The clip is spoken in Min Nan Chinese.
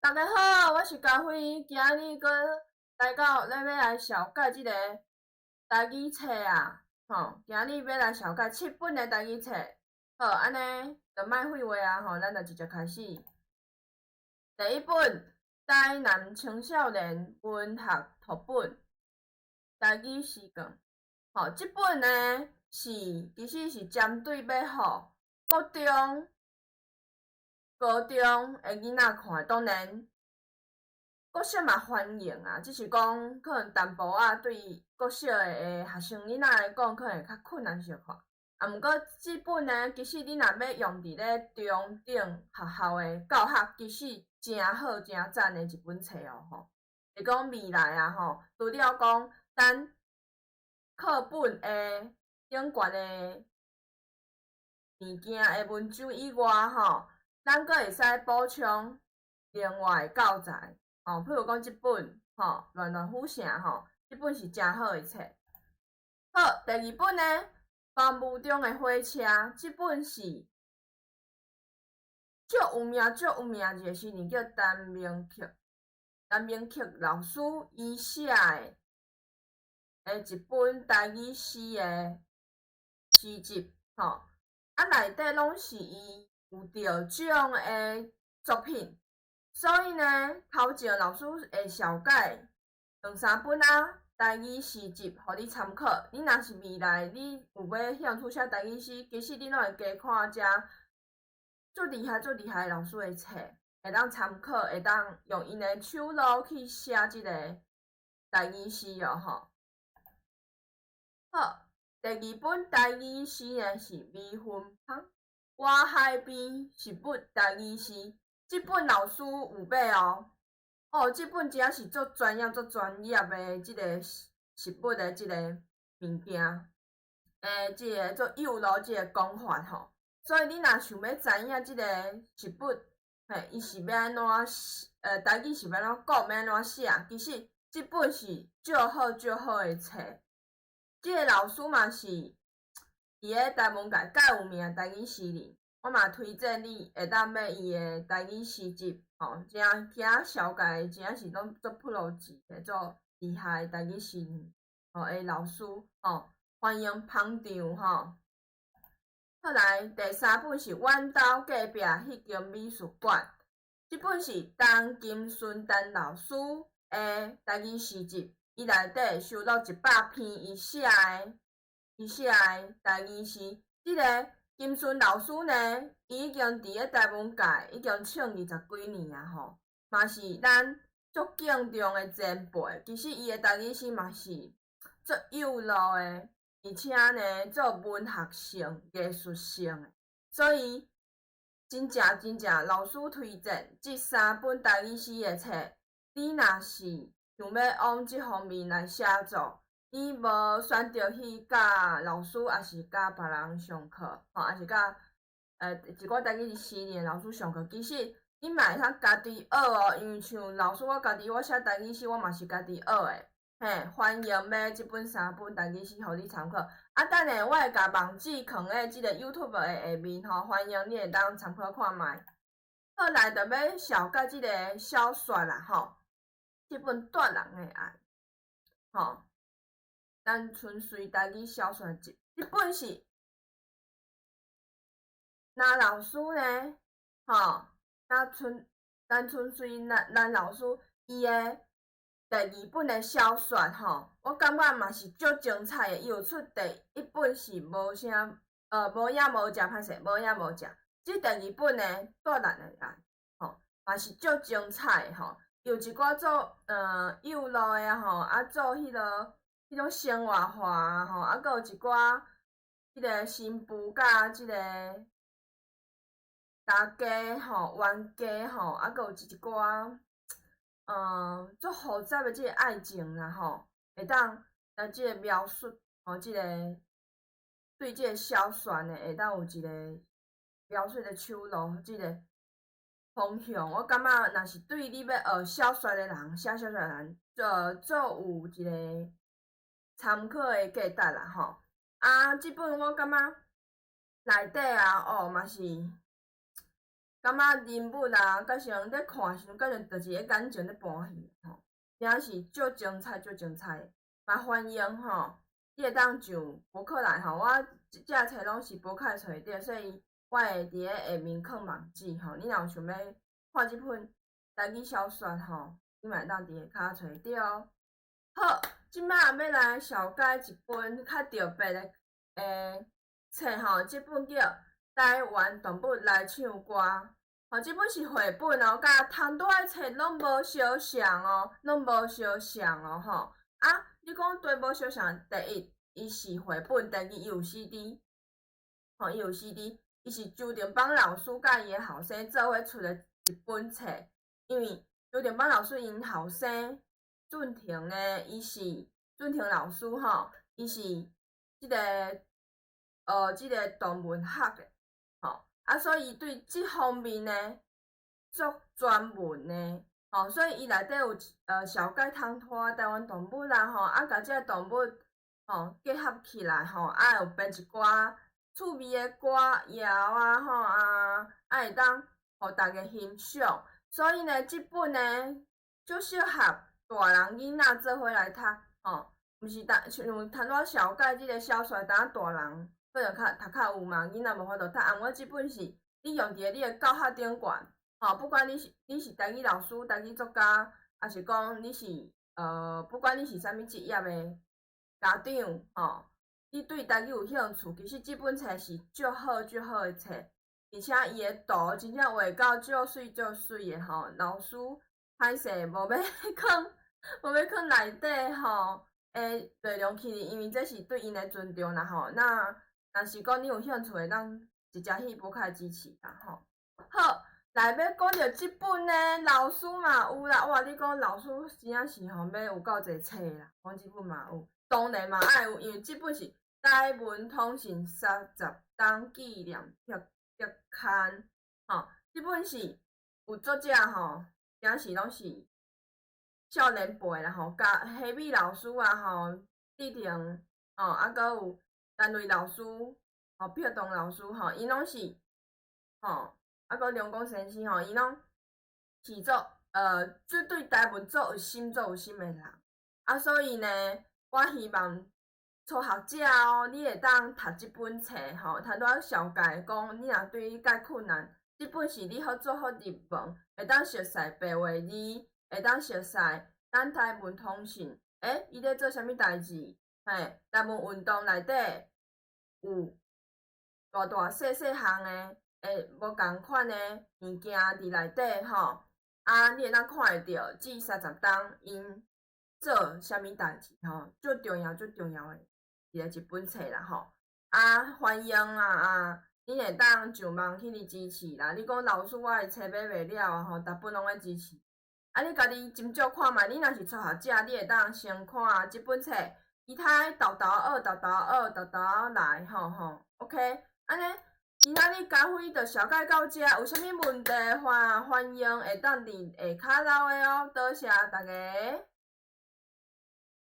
大家好，我是佳慧，今日閣來到咧欲來紹介這个台語冊啊，吼，今日欲來紹介七本的台語冊。好，按呢就莫廢話啊，吼，咱就直接開始。第一本《台南青少年文學讀本》台語詩卷，吼，這本呢是其實是針對欲予國中、高中的囡仔看，當然國小嘛歡迎啊，只是講可能淡薄仔對國小的學生囡仔來講，可能會較困難小可。啊，毋過這本呢，其實你若欲用佇咧中等學校的教學，其實誠好、誠讚的一本冊哦，吼。是講未來啊，吼，除了講咱課本的頂懸的物件的文章以外，吼，咱閣會使補充另外的教材，吼，譬如講這本，吼，《亂亂虎城》吼，這本是誠好的冊。好，第二本呢，《荒蕪中的火車》，這本是足有名、足有名一个詩人叫陳明克，陳明克老師伊寫的一本台語詩的詩集，吼，啊內底攏是伊有得獎的作品，所以呢，頭前老師會紹介兩三本啊台語詩集，予你參考。你若是未來你有欲興趣寫台語詩，其實你攏會加看遮足厲害、足厲害老師的冊，會當參考，會當用𪜶的手路去寫這个台語詩哦，吼。好，第二本台語詩呢是《米芬芳》，我海邊食物台語詩，這本老師有買哦。哦，這本真是足專業、足專業的這个食物的這个物件，這个做幼路這个講法吼。所以你若想欲知影這个食物，嘿，伊是欲按怎，台語是欲按怎講，欲按怎寫，其實這本是足好足好的冊。這个老師嘛是佇咧台文界較有名的台語詩人，我嘛推薦你會當買伊的台語詩集，吼，真今紹介真正是攏足 pro 級的，足厲害的台語詩人，吼的老師，吼，歡迎捧場，吼。好來，第三本是阮兜隔壁彼間美術館，這本是陳金順陳老師的台語詩集，伊內底收錄100篇伊寫的台語詩。這个金順老師呢，伊已經佇咧台文界已經唱二十幾年啊，吼，嘛是咱足敬重的前輩。其實伊的台語詩嘛是足幼路的，而且呢，足文學性、藝術性的，所以真正真正老師推薦這三本台語詩的冊，你若是想欲往這方面來寫作，你無選擇去佮老師，抑是佮別人上課，吼，抑是佮一寡台語詩人老師上課，其實你嘛會通家己學哦，因為像老師我家己我寫台語詩，我嘛是家己學的。嘿，歡迎買這本三本台語詩，予你參考。啊，等下我會共網址囥佇這個 YouTube 的下面吼，歡迎你會當參考看覓。好來，就欲紹介這个小說啦，吼，這本《大人的愛》，吼，咱純粹台語小說集，這本是林老師呢，吼，咱純粹林林老師伊的第二本的小說吼，我感覺嘛是足精彩的。伊有出第一本是無啥，無影無跡，歹勢，無影無跡。這第二本呢，《大人的愛》吼，嘛是足精彩的吼。有一寡做幼路的吼，啊做彼種生活化啊吼，啊閣有一寡彼个新婦佮這个大家吼，冤家吼，啊閣有一寡足複雜的這个愛情啦吼，會當來這个描述吼，這个對這个小說呢，會當有一个描述的手路，這个方向。我感覺若是對你欲學小說的人，寫小說的人，做做有一个參考的價值啦吼。啊，這本我感覺內底啊，哦嘛是。感覺人物啊，佮像咧看的時陣，敢像就是咧眼前咧播戲吼，真正是足精彩，足精彩的。嘛歡迎吼，你會當上博客來吼，我這這冊攏是博客來揣著，所以我會佇咧下面囥網址吼。你若有想欲看這本台語小說吼，你嘛會當佇下跤揣著哦。好，這擺欲來紹介一本較特別的冊吼，這本叫《台灣動物來唱歌》。吼，這本是繪本哦，佮通拄仔的冊攏無相像哦，攏無相像哦吼。啊，你講對無相像，第一，伊是繪本；第二，伊有 CD，吼，伊有 CD，伊是周定邦老師佮伊的後生做伙出的一本冊。因為周定邦老師𪜶後生俊廷呢，伊是俊廷老師吼，伊是這個動物學的，吼，啊，所以伊對這方面呢足專門的，吼，所以伊內底有紹介通拖台灣動物啦，吼，啊，共這個動物吼結合起來吼，啊，有編一寡趣味的歌謠啊，吼啊，啊會當予大家欣賞。所以呢，這本呢足適合大人囡仔做伙來讀，吼，毋是單像頭拄仔紹介這個小說，當大人可能較讀較有嘛，囡仔無法度讀。啊，毋過這本是你用佇咧你的教學頂懸，吼，不管你是台語老師、台語作家，抑是講你是不管你是啥物職業的家長，吼，你對台語有興趣，其實這本冊是足好足好的冊。而且伊的圖真正畫到足媠足媠的吼，老師歹勢無欲囥內底吼，的內容去，因為這是對𪜶的尊重啦吼。那若是講你有興趣，會當直接去博客支持啦吼。好，來欲講著這本呢，老師嘛有啦，哇！你講老師真正是吼，欲有夠濟冊啦，講這本嘛有，當然嘛愛有，因為這本是台文通信三十冬紀念特特刊，吼，這本是有作者吼，真是攏是少年輩啦吼，佮黑米老師啊吼，志廷吼，啊，閣有陳瑞老師，吼，朴棟老師吼，𪜶攏是吼，啊，閣梁公先生吼，𪜶攏是做做對台文足有心、足有心的人，啊，所以呢，我希望初學者哦，你會當讀這本冊吼，頭拄仔紹介講，你若對於介困難，這本是你好做好入門，會當熟似白話字，會當熟似咱台文通訊，欸，伊咧做啥物代誌？嘿，台文運動內底有大大細細項的，會無仝款的物件佇內底吼，啊，你會當看會著這三十冬𪜶做啥物代誌吼，足重要足重要的一本冊啦吼。啊，歡迎啊啊！你會當上網去哩支持啦。你講老師，我的冊買袂了啊吼，逐本攏愛支持。啊，你家己斟酌看覓，你若是初學者，你會當先看這本冊，其他沓沓學，沓沓學，沓沓來吼吼。OK，按呢，今仔日佳慧就紹介到這，有啥物問題話，歡迎會當佇下跤留的哦。多謝大家。